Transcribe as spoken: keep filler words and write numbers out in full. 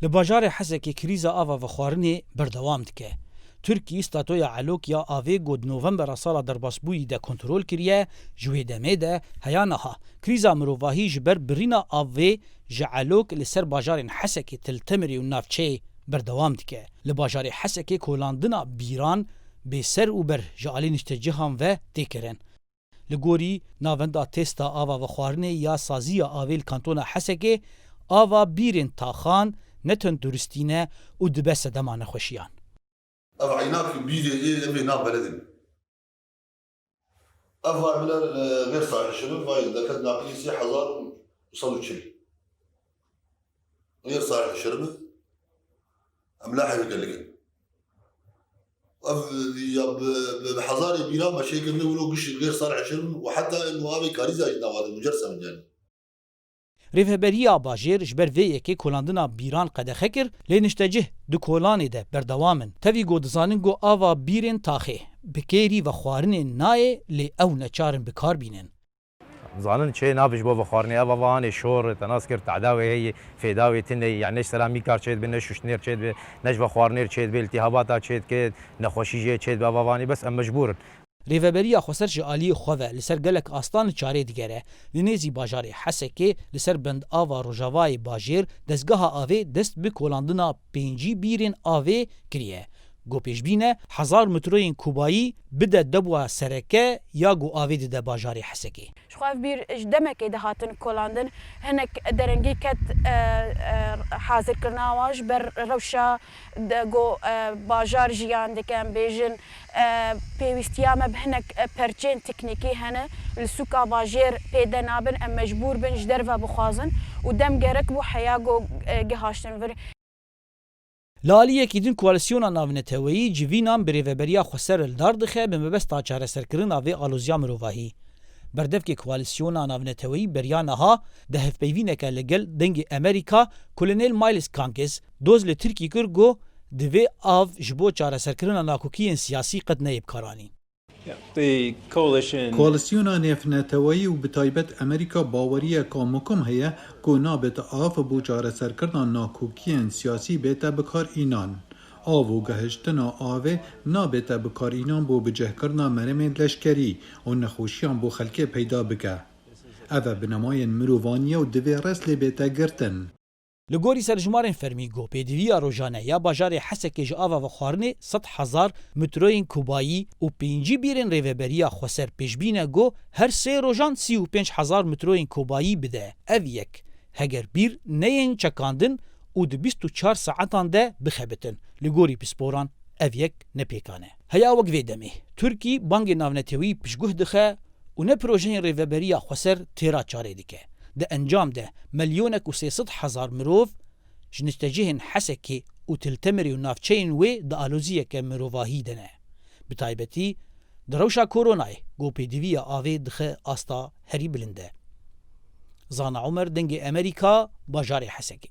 Li bajarê Hesekê krîza ava vexwarinê berdewam dike. Tirkî statoya Elok ya avê ku di Novembera sala derbasbûyî de kontrol kiriye, ji wê demê de heya niha krîza mirovahî ji ber birîna avê ji Elok li ser bajarên Hesekê, Til Temirê û navçeyê berdewam dike. Li bajarê Hesekê kolandina bîran bê ser û ber ji alî niştecihan ve tê kirin. Li gorî Navenda Têsta Ava Vexwarinê ya Saziya Avê li Kantona Hesekê, ava bîrên taxan ne tenduristî ne û dibe sedema nexweşiyan. Ev eynak bîrê ê, em ê nabelidin. Ev vay bile, e, gêr sahil şirin, vay deket naqilî sê hezar û sed û çil. Gêr sahil şirin, em lahê gelek in. Ev ya bi, bi, bi hezarê bîra me çêkirine wilo giş gêr sahil şirin û heta in avê karîza jî navadin mucersem yani. Rêveberiya bajêr ji ber vê yekê kolandina bîran qedexe kir, lê niştecih di kolanê de berdewam in. Tevî ku dizanin ku ava bîrên taxê bi kêrî vexwarinê nayê, lê ew neçar in bi kar bînin. Zanin çê nabî ji bo vexwarinê, ev ava hanê şor, te nas kir, tehda wê heye, fêda wê tune ye, yani ne ji seramîkar çêdibe, ne şuştinêr çêdibe, ne ji vexwarinêr çêdibe, iltîhabata çêdike, nexweşî jê çêdibe, ev ava hanê bes em mecbûr in. Rêveberiya Xweser ji aliyê xwe ve li ser gelek astan li çarê digere. Li nêzî bajarê Hesekê, li ser bendava Rojavayê bajêr, dezgeha avê dest bi kolandina pêncî bîrên avê kiriye. Ku pêşbîn e hezar metroyên kubayî bide dewa sereke ya ku avê dide bajarê Hesekê. Ji xwe ev bîr ji demekê dihatin kolandin, hinek derengî ket, e, e, hazirkirina wan ji ber rewşa de, ku, e, bajar jiyan dike, em bêjin, e, pêwîstiya me bi hinek, e, perçên teknîkî hene, li sûka bajêr pêde nabin, em mecbûr bin ji derve bixwazin û dem gerek bû heya ku, e, gihaştin vir. Li aliyekî din, Koalîsyona Navneteweyî civînan bi Rêveberiya Xweser li dar dixe bi mebesta çareserkirina vê aloziya mirovahî. Berdevkê Koalîsyona Navneteweyî beriya niha di hevpeyvîneke li gel Dengê Amerîka, Kolonel Miles Kanges, doz li Tirkî kir ku divê av ji bo çareserkirina nakokiyên siyasî qet neyê bikaranîn. Yeah, the coalition. Koalîsyona nêvneteweyî û bi taybet Amerîka baweriyeka mukim heye ku nabête av bo çareserkirina nakokiyên siyasî bête bikarînan. Av û gihiştina avê nabête bikarînan bo bicihkirina meremên leşkerî û nexweşiyan bo xelkê peyda bike. Ev e binemayên mirovaniye û divê rêz lê bête girtin. Li gorî serjimarên fermî, ku pêdiviya rojane ya bajarê Hesekê ji ava vexwarinê sed hezar metroyên kubayî û pêncî bîrên Rêveberiya Xweser pêşbîn e ku her sê rojan sî û pênc hezar metroyên kubayî bide. Ev yek, heger bîr neyên çekandin û di bîst û çar saetan de bixebitin, li gorî pisporan ev yek ne pêkan e. Heya wek vê demê, Tirkî bangê navnetewî piştguh dixe û ne projeyên Rêveberiya Xweser têra çarê dike. Di encam de, milyonek û sê sed hezar mirov ji niştecihên Hesekê û Til Temirê û navçeyên wê di aloziyeke mirovahî de ne. Bi taybetî di rewşa koronayê, ku pêdiviya avê dixe asta herî bilind e. Zana Omer, Dengê Amerîka, bajarê Hesekê.